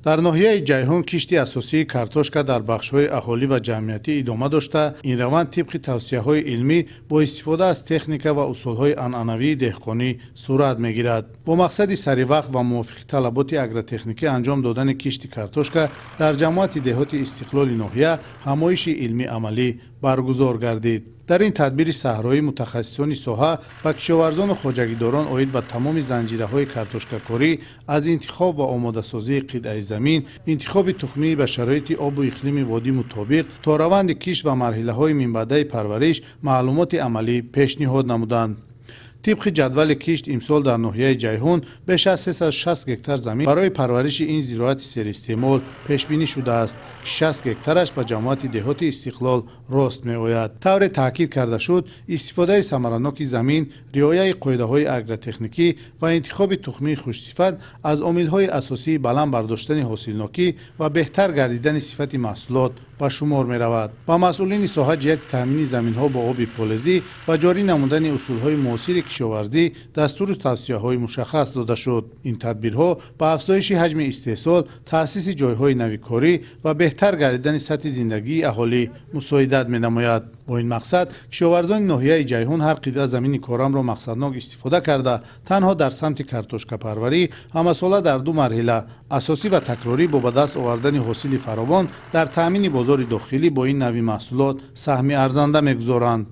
Дар ноҳияи Ҷайҳун кишти асосии картошка дар бахшҳои аҳолӣ ва ҷамъиятӣ идома дошта, ин раванд тибқи тавсияҳои илмӣ бо истифода аз техника ва усулҳои анъанавии деҳқонӣ сурат мегирад. Бо мақсади саривақт ва мувофиқи талаботи агротехникӣ анҷом додани кишти картошка дар ҷамоати деҳоти Истиқлоли ноҳия ҳамоиши илмӣ-амалӣ баргузор гардид. Дар ин тадбири саҳроӣ мутахассисони соҳа ба кишоварзону хоҷагидорон оид ба тамоми занҷираҳои картошкакорӣ, аз интихоб ва омодасозии қитъаи замин, интихоби тухмӣ ба шароити обу иқлими водӣ мутобиқ то раванди кишт ва марҳилаҳои минбаъдаи парвариш маълумоти амалӣ пешниҳод намуданд. Тибқи ҷадвали кишт, имсол дар ноҳияи Ҷайҳун беш аз 360 гектар замин барои парвариши ин зироати серистеъмол пешбинӣ шудааст, ки 60 гектараш ба ҷамоати деҳоти Истиқлол рост меояд. Тавре таъкид карда шуд, истифодаи самараноки замин, риояи қоидаҳои агротехникӣ ва интихоби тухмии хушсифат аз омилҳои асосии баланд бардоштани ҳосилнокӣ ва беҳтар гардидани сифати маҳсулот ба шумор меравад. Ба масъулини соҳа ҷиҳати таъмини заминҳо бо оби полезӣ ва ҷорӣ намудани усулҳои муосири кишоварзӣ дастуру тавсияҳои мушаххас дода шуд. Ин тадбирҳо ба афзоиши ҳаҷми истеҳсол, таъсиси ҷойҳои нави корӣ ва беҳтар гардидани сатҳи зиндагии аҳолӣ мусоидат менамояд. Бо ин мақсад кишоварзони ноҳияи Ҷайҳун ҳар қитъа замини корамро мақсаднок истифода карда, танҳо дар самти картошкапарварӣ ҳамасола дар ду марҳила, асосӣ ва такрорӣ, бо ба даст овардани ҳосили фаровон дар таъмини бозори дохилӣ бо ин навъи маҳсулот саҳми арзанда мегузоранд.